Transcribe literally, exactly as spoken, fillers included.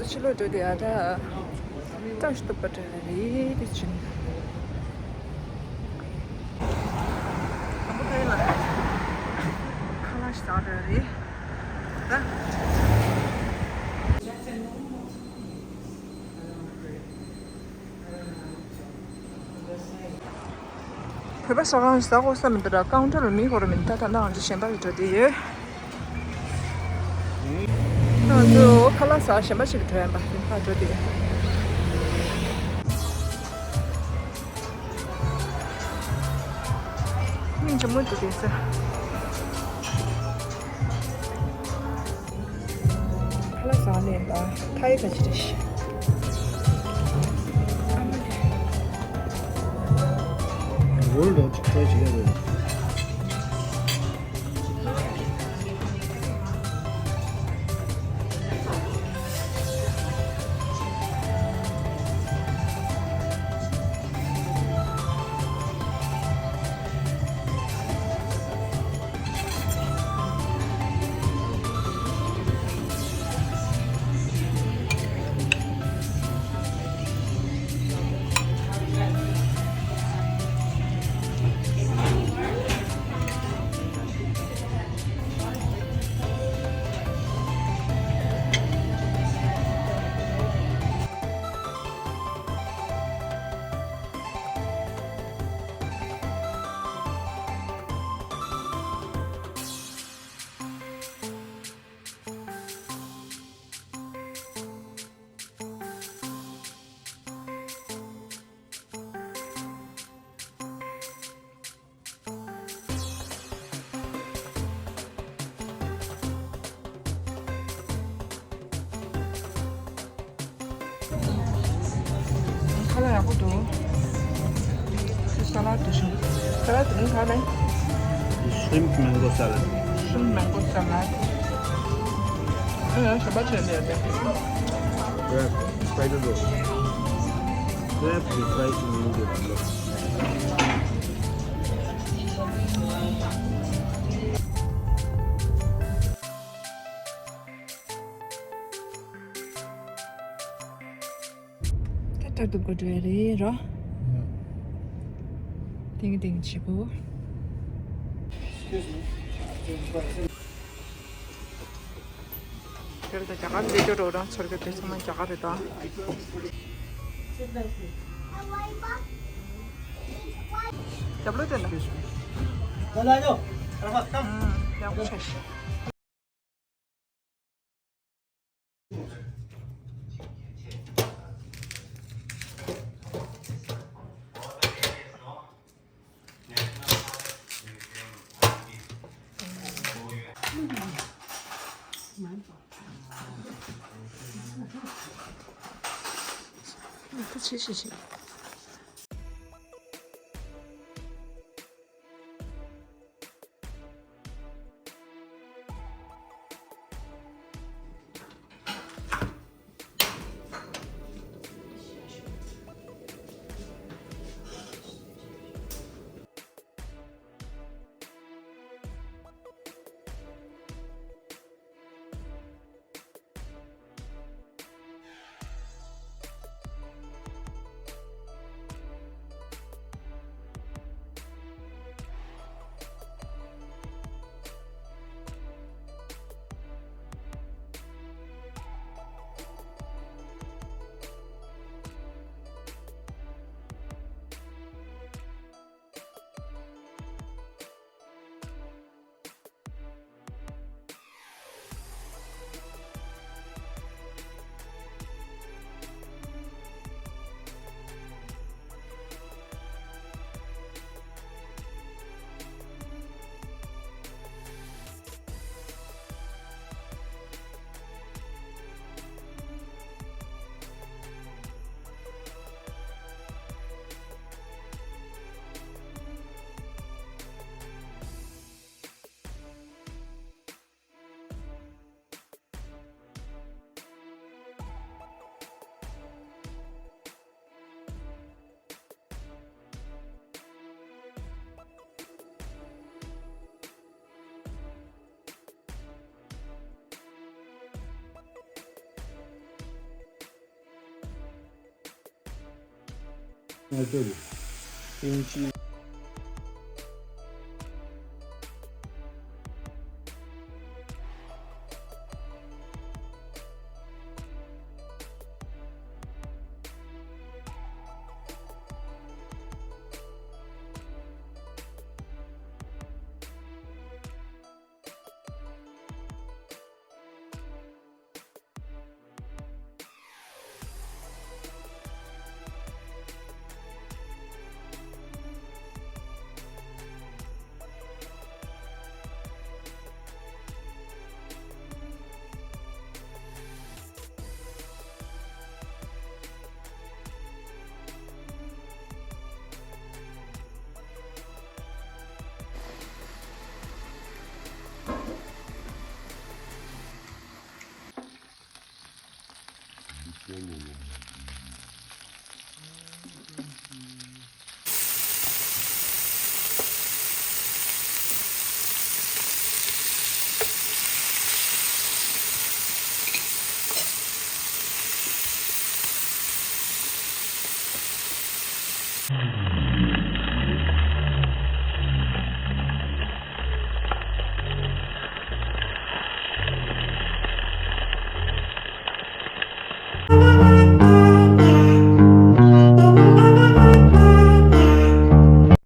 ཕྱི་ལོགས་འགྲོ་དེ་ཨ་ད་སྐྲ་ཞིག་གཏུབ་པ་འདྲ་རེད་དེ་ཕྱིན། དང་པོ་ད་ཡིན་ལ་ཁ་ལག་ཞིག་ཟ་འདྲ་རེད་ད། བོད་པ་ཟ་ཁང་ཟ་དགོས་བསམ་མི་འདུག་ར། ཀའུན་ཊར་ལ་མི་ཡོད་རེད་མི་འདུག་ད་ད་ནང་ང་ཚོ་གཞན་པ་ཞིག་འགྲོ་དེ་ཡོད། ང་ཚོ་ཁ་ལག་ཟ་གཞན་པ་ཞིག་འགྲོ་ཡ་ཡིན་པ་ཡིན་ཕར་འགྲོ་དེ་ཡོད། སྙིང་རྗེ་མོ་འདུག་དེ་ཟ། ཁ་ལག་ཟ་ནས་ལ་ཐའི་ག་ཅི་རེད་ཤི། ཨ་མ་རེད། ཝོལ་ཌི་ཅིག་ཊའི་བྱེད་ཡ་རེད། ཁ་ལག་ཡག་པོ་འདུག་ས་ལ་དུ་བྱུང་། ས་ལ་དུ་ནི་ག་ལ། Shrimp mango salad. Shrimp mango salad. ཨ་ཡང་ཞོན་པ་བྱས་ནས་ཡོད་དེ། Crab fried noodle. Crab refried noodle. ད་ལྟར་དུ་འགོ་འགྲོ་ཡ་རེད་རོ། ཏིང་ཏིང་བྱེད་དགོས། དེར་ད་རྒྱ་གར་འདི་སྐྱོ་རོགས་རང་ཚོར་གི་དེ་ཚང་མ་རྒྱ་གར་རེད་ད། རྒྱབ་ལོ་དེ་ལ། ཡག་པོ་ཆགས་ཤིང་། ད་ཆེ་ཆེ་ཆེ། ང་ཚོ་ལ་ཨིན་ཇི་